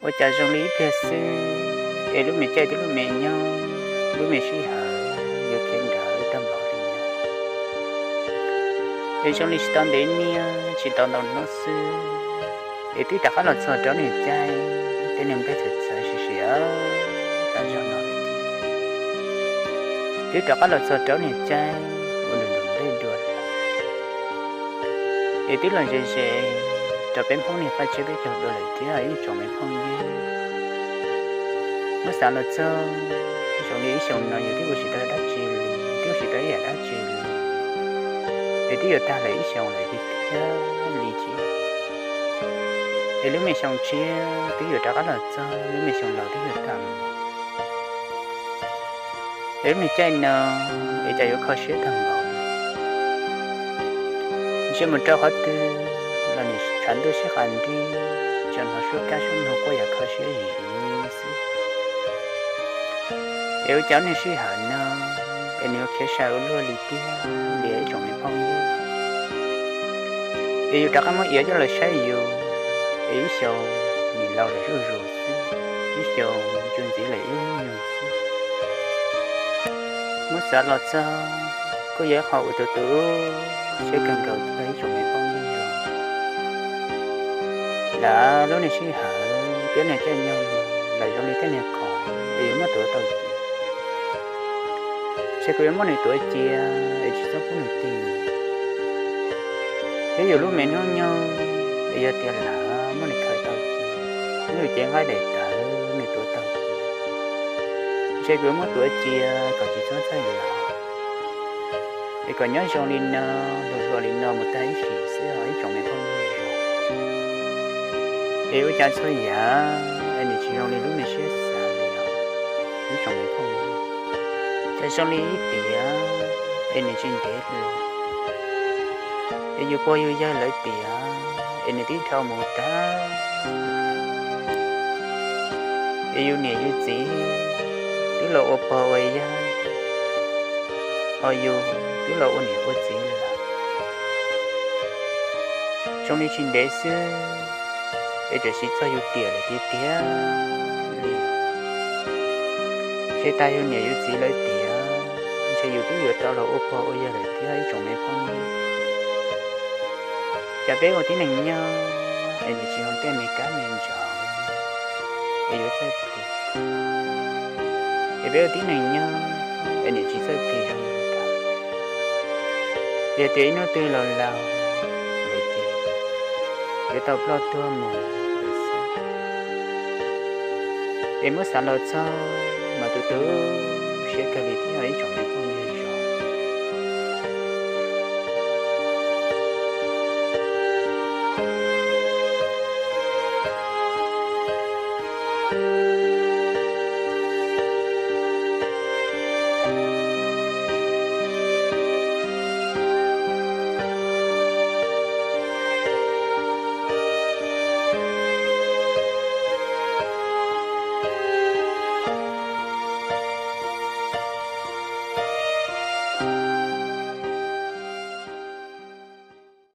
Ua cas zoo li ib pliag xwb es lub me caij twb lub me nyoog, lub me sij hawm yuav khiav nrawm tag npaum li no. Es zoo li tsis tau ntev niaj tsis tau ntau hnub xwb, es twb rov qab los txog rau niag caij tej niag nplej txawv txawv siav siav tas zog no lawm thiab. Twb rov qab los txog rau niag caij uas nws nws nplej dua lawm, es twb los ze ze rau peb Hmoob niag paj tsiab peb caug dua lawm thiab ib tsoom me phooj ywg. Muab xav los txog, zoo li ib xyoos no yus twb ua tsis tau dab tsi li, twb ua tsis tau ib yam dab tsi li, es twb yuav tag lawm ib xyoos lawm tiag tiag li thiab. Es lub me xyoo tshiab twb yuav rov qab los txog, lub me xyoo laus twb yuav tag mus. Es lub niag caij no es cas yuav kho siab tag npaum. Ntshe mus rau qhov twg los nim tshav ntuj sib qas nrig, tsis hnov suab kab suab noog quaj yam kho siab zim xwb. Es ua cas lub niag sij hawm no es nws yuav khiav sai ua luaj li tiag li ib tsoom me phooj ywg. Es yus rov qab muab iav coj los saib yus, es ib xyoos nim laus lawm zuj zus xwb, ib xyoos ntsws ntxiv lawm ib lub nyuag xwb. Muab xav los txog, kuj yog ib qho uas tu tu siab kawg nkaus thiab ib tsoom me phooj ywg. Lam lub niag sij hawm thiab niag caij nyoog lawm zoo li tej niag khoom es yuav muab tuav tau cia. Ntshe kuv yuav muab nws tuav cia es tsis txhob pub nws tig. Thiab yus lub me hnub nyoog es yog tias lam muab nws khaws tau cia, muab nws cev nqaij daim tawv nws tuav tau cia, ntshe kuv yuav muab tuav cia kom tsis txhob txhawj los, es kom nyob zoo li no, hluas hluas li no mus tag ib sim xwb os ib tsoom me phooj ywg. Es ua cas txhua yam es nws tsis zoo li lub me siab xav li os ib tsoom me phooj ywg. Cas zoo li ib tiam es nws tsis ntev li, es yus pog yus yawg lawv tiam es nws twb dhau mus tag. Es yus niam yus txiv twb los ua pog ua yawg, ho yus twb los ua niam ua txiv lawm. Zoo li tsis ntev xwb es tam sim txog yus tiam lawm tiag tiag li. Ntshe tag yus niam yus txiv lawv tiam, ntshe yus twb yuav tau los ua pog ua yawg lawm thiab ib tsoom me phooj ywg. Cas peb ua tib neeg nyob es nws tsis zoo tej me kab me ntsaum es yuav txawj plig. Es peb ua tib neeg nyob es nws tsis txawj plig zoo li cas. Yog tias ib hnub twg laus laus lawm ces yuav tau ploj tuag mus lawm xwb. Es muab xav los txog mas tu tu siab kawg li thiab ib tsoom me phooj ywg.